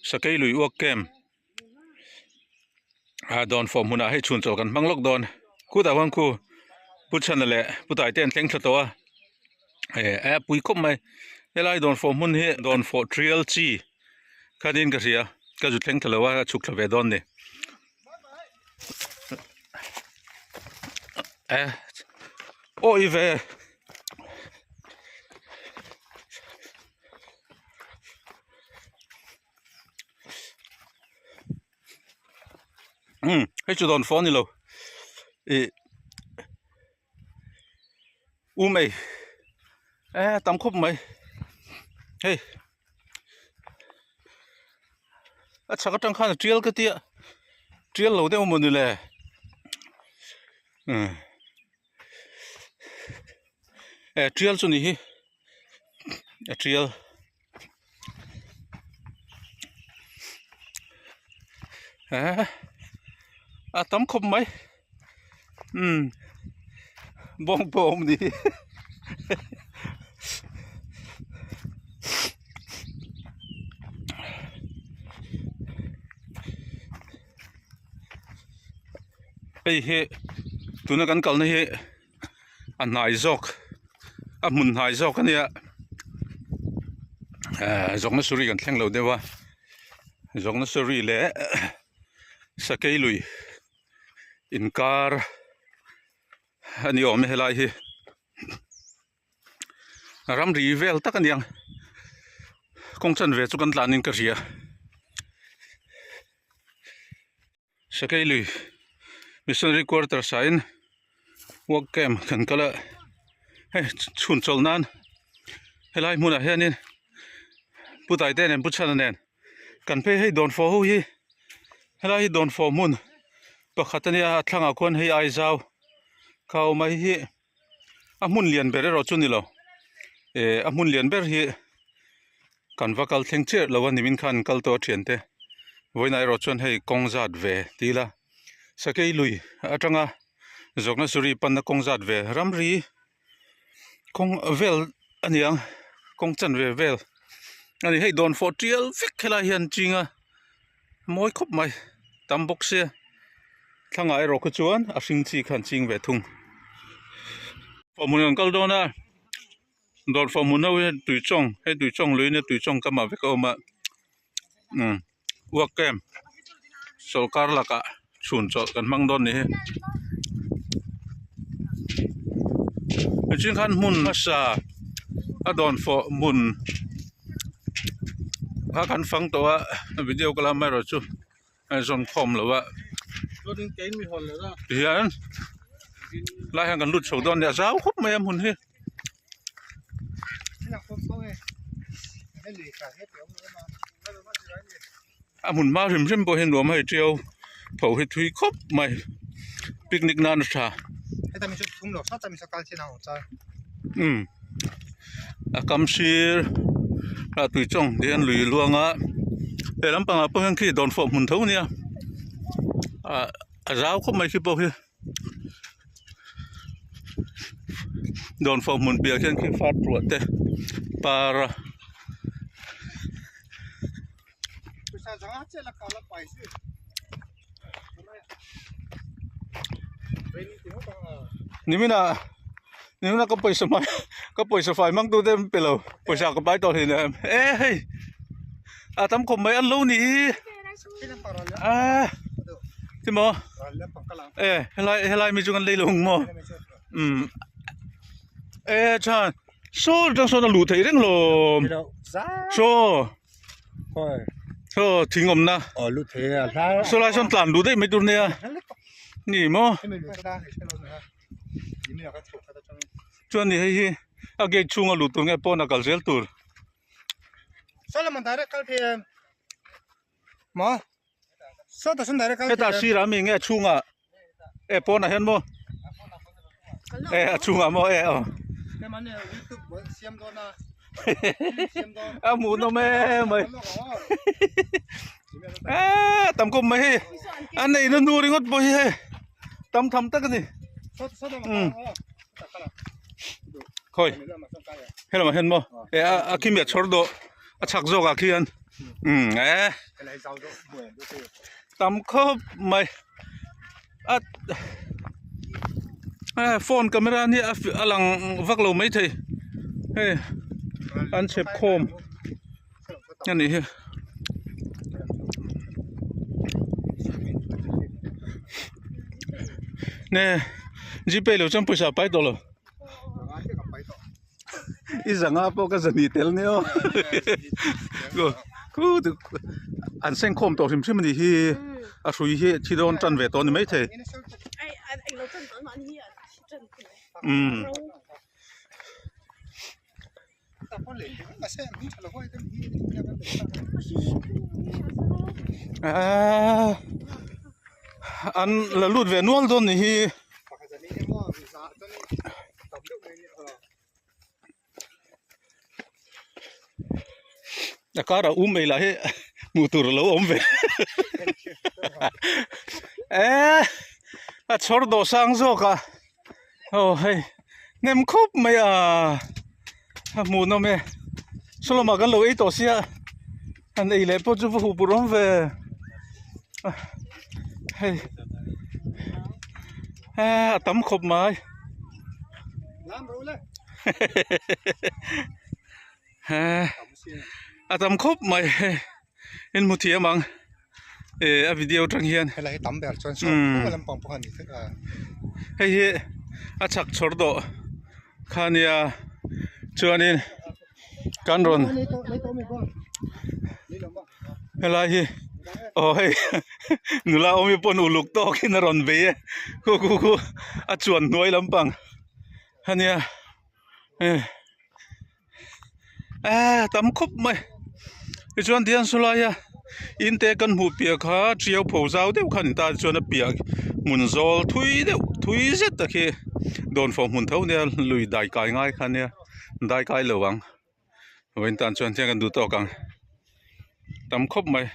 Sakei lui uak kem ah dawn fawh hmunah hei chhun chaw kan hmang lawk dawn khutah khuan khu Pu Chhana leh Pu Taite an thleng thla tawh a eh a pui khawp mai helai dawn fawh hmun hi dawn fawh trial chi khanin ka hria ka zu thleng thla lo a a chhuk thla ve dawn a ni eh awi ve. Umm hei chu dawn fawh a ni lo ih um ei eh tam khawp mai hei a chhak atang khan a tial ka tia tial lo deuh maw ni le umm eh tial chu ni hi a tial. Eh a tam khawp mai umm bawng pawh a awm ni hi hei hi tuna kan kalna hi. a hnai zawk a hmun hnai zawk a nia ehh zawkna suri kan thleng lo deuh a zawkna suri leh sakei lui inkar a ni awm e helai hi ramri vel tak a niang kawng chanve chu kan tlan in ka hria. Sakei lui missionary quarters ah in work camp kan kal a hei chhun chawlh nan helai hmunah hianin pu Taite nen pu Chhana nen kan phei hei dawnfawh ho hi helai hi dawnfawh hmun pakhat a nia a thlangah khuan hei Aizau kha a awm a hei hi a hmun lian ber erawh chu a ni lo eh a hmun lian ber hi kan va kal thleng chiah lo a nimin khan an kal tawh a thiante vawiinah erawh chuan hei kawng zat ve ti ila sakei lui atanga zawkna suri panna kawng zat ve ramri kawng vel a ni ang kawng chanve vel a ni hei dawn fawh tial vek helai hian ching a. Mawi khawp mai tam bawk sia thlangah erawh kha chuan a hring chi kha an ching ve thung fawhmun an kal dawn a dawr fawhmun ho hi tuichawng hei tuichawng lui nia tuichawng kamah vek a awm a umm work camp sawrkar lakah chhun chawlh kan hmang dawn a ni hi tichuan khan hmun hmasa a dawn fawh hmun kha kan fang tawh a video ka la amaherawh chu a zawn khawm lo a tihian lai hian kan lut chho dawn a ni a zau khawp mai a hmun hi. A hmun hma hrim hrim pawh hi nuam hei tiau tho hi thui khawp mai picnic nan a tha umm a kam sir a tui chawng te hian lui luang a he lampangah pawh hian khi dawnfawh hmun tho a nia ah a zau khawp mai khi pawh hi. Dawnfawh hmun piah khian khi far ruah te par a. Nimina nimina ka pawisa hmai ka pawisa fai mang tu te an pe lo pawisa ka pai tawh hleinem e hei a tam khawp mai an lo ni hi a ti maw e helai helai mi chu kan lei lo ang maw umm e tha saw atang sawn a luh theih reng lawm saw saw thing awmna saw lai sawn tlan luh daih mai tur nia ni maw chuan ni hei hi a gate chhunga luh tur nge pawn a kal zel tur. Solomon direct kal phei em maw sawtah sawn direct kal Heta sirah mi nge a chhungah e pawnah hian maw e a chhungah maw e aw a hmuh nawm em mai e tam khawp mai hei a nei na nu ringawt pawh hi hei tam tham tak a ni umm. Khawi helamah hian maw eh a khi mi a chhawr dawh a chhak zawkah khian umm eh. Tam khawp mai a phone camera hi a lang vak lo mai thei hei an chhep khawm a nih hi. Nge gpay lo chuan pawisa a pai tawh lo. I zanga pawh ka zahnih tel nia aw an seng khawm tawh hrim hrim a nih hi a hrui hi thi dawn tan ve tawh a ni maithei umm. Aaa an la lut ve nual dawn nih hi. A kar a um ei lah hi hmuh tur a lo awm ve eee a chhawr dawh sang zawk a aw hei hnem khawp mai a a hmuhnawm e saw lamah kan lo ei tawh sia han ei leh pawh chu va huh pur awm ve hei eee a tam khawp mai a tam khawp mai hei in hmu thiam ang eh a video atang hian helai hi tam ber chuan saw lampang pawh khan hei hi a chhak chhawr dawh kha nia chuanin kan rawn helai hi aw hei nula awmi pawn uluk tawkin a rawn bei e khu khu khu a chuan hnuai lampang a nia eh eh tam khawp mai tichuan tihian sawlai a in te kan hmuh piah kha tiau pho zau deuh kha a ni ta chuan a piah hmun zawl thui deuh thui zet tak hi dawnfawh hmun tho nia lui dai kai ngai kha nia dai kai lo ang vawiin tan chuan tiang kan duh tawk ang tam khawp mai.